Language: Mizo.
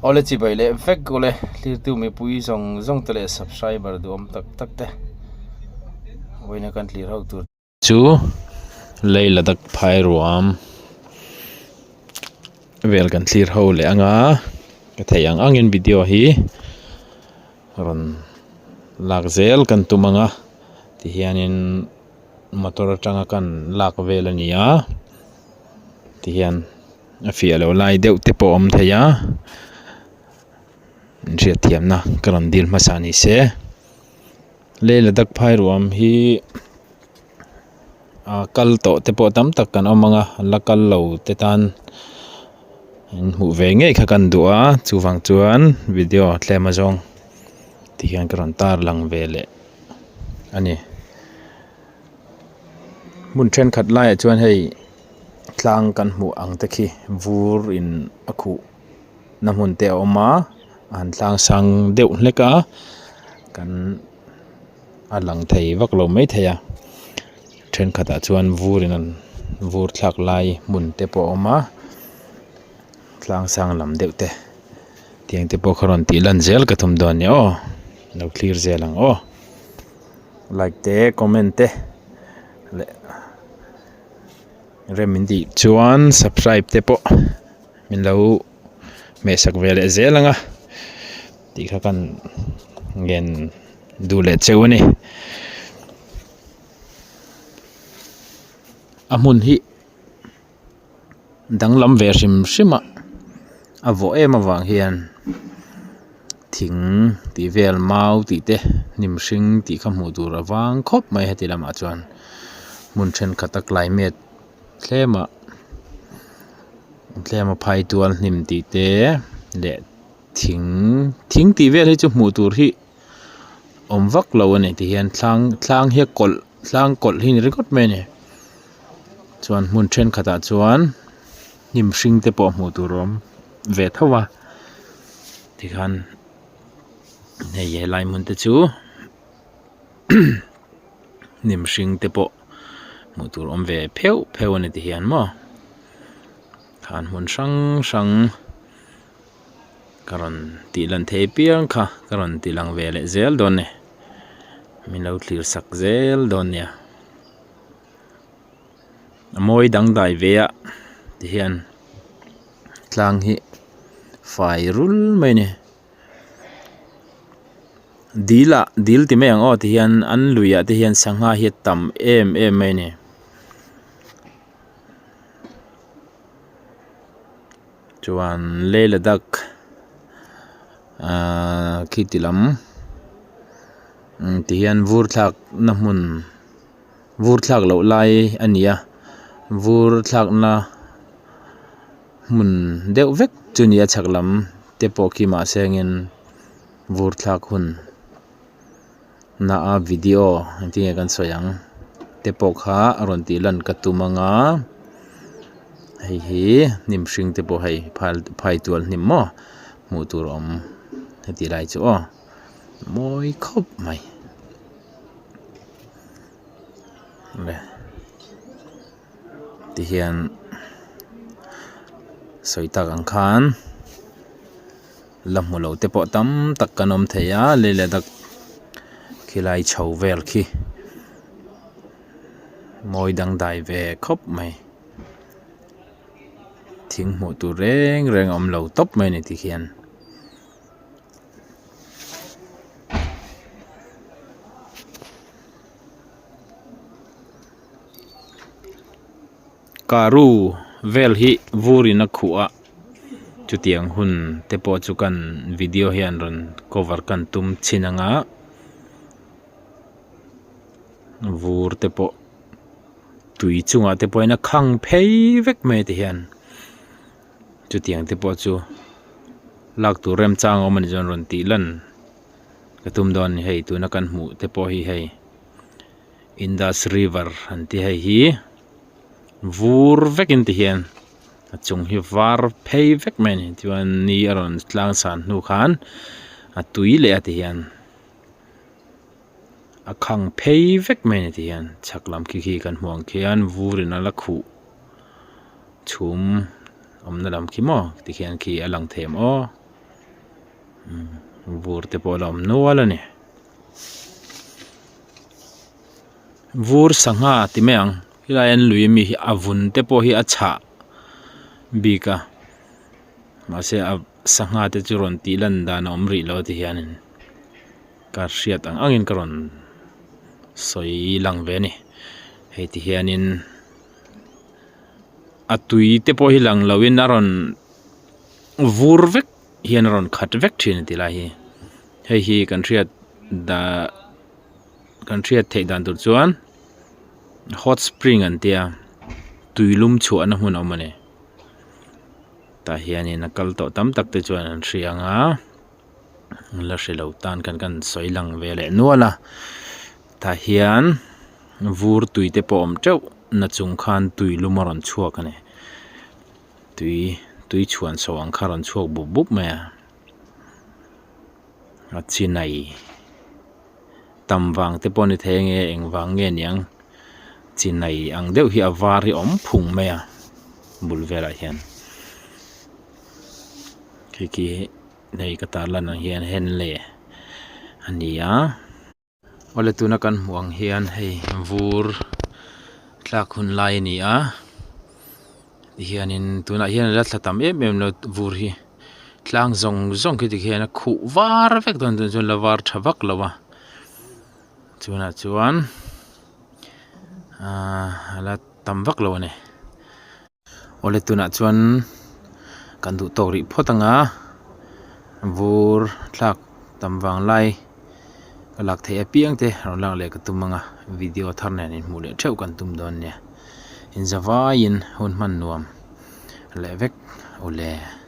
Awle chibai leh vek ule hlirtu mipui zawng zawng te leh subscriber duhawm tak tak te vawiina kan tlir ho tur chu lei la dak phai ruam vel kan thlir ho leh anga ka theih ang angin video hi rawn lak zel kan tum anga tihianin motor atanga kan lak vel a ni a tihian. A fiah loh lai deuh te pawh a awm thei a inhriatthiamna ka rawn dil hmasa ni se lei la dak phai ruam hi ah kal tawh te pawh tam tak kan awm ang a la kal lo te tan in hmuh ve ngei kha kan duh a chuvang chuan video tlem azawng ti hian ka rawn tar lang ve leh a ni hmun thenkhat laiah chuan hei. Tlang kan hmuh ang te khi vur in a khuh na hmun te a awm a an tlang sang deuh hlek a kan a lang thei vak lo maithei a thenkhat ah chuan vur in an vur thlak lai hmun te pawh a awm a tlang sang lam deuh te tiang te pawh kha rawn tih lan zel ka tum dawn a ni aw lo thlir zel ang aw like te comment te leh. Rem min tih chuan subscribe te pawh min lo hmehsak ve leh zel ang a tih kha kan ngen duh leh cheu a ni. A hmun hi danglam ve hrim hrim a a vawh em avang hian thing tih vel mau tih te hnim hring tih kha hmuh tur a vang khawp mai heti lamah chuan hmun thenkhat a climate tlem ah tlem a phai tual hnim tih te leh thing thing tih vel hi chu hmuh tur hi awm vak lo a ni ti hian thlang thlang hi a kawlh thlang kawlh hi a ni ringawt mai a ni chuan hmun thenkhat ah chuan hnim hring te pawh hmuh tur a awm ve tho a tikhan hei helai hmun te chu hnim hring te pawh hmuh tur awm ve pheuh pheuh a ni ti hian maw khan hmun hrang hrang ka rawn tih lan thei piang kha ka rawn ti lang ve leh zel dawn a ni min lo thlir sak zel dawn nia. A mawi dangdai ve a tihian tlang hi fai rul mai a ni dil ah dil ti mai ang aw tihian an luiah te hian sangha hi a tam em em mai a ni. Chuan Leh Ladakh ahh khi ti lam tihian vur thlak na hmun. Vur thlak loh lai a ni a vur thlakna hmun deuh vek chu ni a chhak lam te pawh khi mahse engin vur thlak hun na a video engtin nge kan sawi ang te pawh kha a rawn tih lan ka tum ang a hei hi hnim hring te pawh hei phai tual hnim maw hmuh tur a awm heti lai chu aw mawi khawp mai. Tihian sawi tak ang khan la hmu lo te pawh tam tak kan awm thei a lei leh dak khilai chho vel khi mawi dangdai ve khawp mai thing hmuh tur reng reng a awm lo tawp mai a ni tikhian. Karu vel hi vurin a khuh a chutiang hun te pawh chu kan video hian rawn cover kan tum chhin ang a vur te pawh tui chungah te pawhin a khang phei vek mai a ti hian. Chutiang te pawh chu lak tur remchang a awm a ni chuan rawn tih lan ka tum dawn a ni hei tuna kan hmuh te pawh hi hei Indus river an ti hei hi vur vekin ti hian a chung hi var phei vek mai a ni chuan ni a rawn tlang san hnu khan a tui leh a ti hian a khang phei vek mai a ni ti hian chhak lam khi khi kan hmuh ang khian vurin a la khuh. Chhum awmna lam khi maw tikhian khi a lang thei em aw. Vur te pawh a la awm nual a ni. Vur sangha ti mai ang helai an lui ami hi a vun te pawh hi a chhah bik a mahse a sangha te chu rawn tih lan dan a awm rih lo ti hianin ka hriat ang angin ka rawn sawi lang ve a ni hei ti hianin a tui te pawh hi lang loin a rawn vur vek hian a rawn khat vek thin a ti lai hi hei hi kan hriat dah kan hriat theih dan tur chuan hot spring an tia tui lum chhuahna hmun a awm a ni tah hianin a kal tawh tam tak te chuan an hria ang a la hre lo tan khan kan sawi lang ve leh nual a tah hian vur tui te pawh a awm teuh na chung khan tui lum a rawn chhuak a ni. Tui tui chhuan chho ang kha a rawn chhuak bup bup mai a a chinai tam vang te pawh a ni thei ange eng vang nge niang chinai ang deuh hi a var hi a awm phung mai a bul velah hian khi khi hei ka tarlan ang hian henley a ni a. Awle tuna kan hmuh ang hian hei vur tlak hun lai a ni a tihianin tunah hian a la thla tam em em lo vur hi tlang zawng zawng khi tikhian a khuh var vek dawn tunah chuan la var tha vak lo a tunah chuan ahh a la tam vak lo a ni. Awle tunah chuan kan duh tawk rih phawt ang a vur thlak tam vang lai ka lak theih apiang te rawn lak leh ka tum ang a video thar nen inhmuh leh theuh kan tum dawn nia inzavaiin hun hman nuam leh vek awle.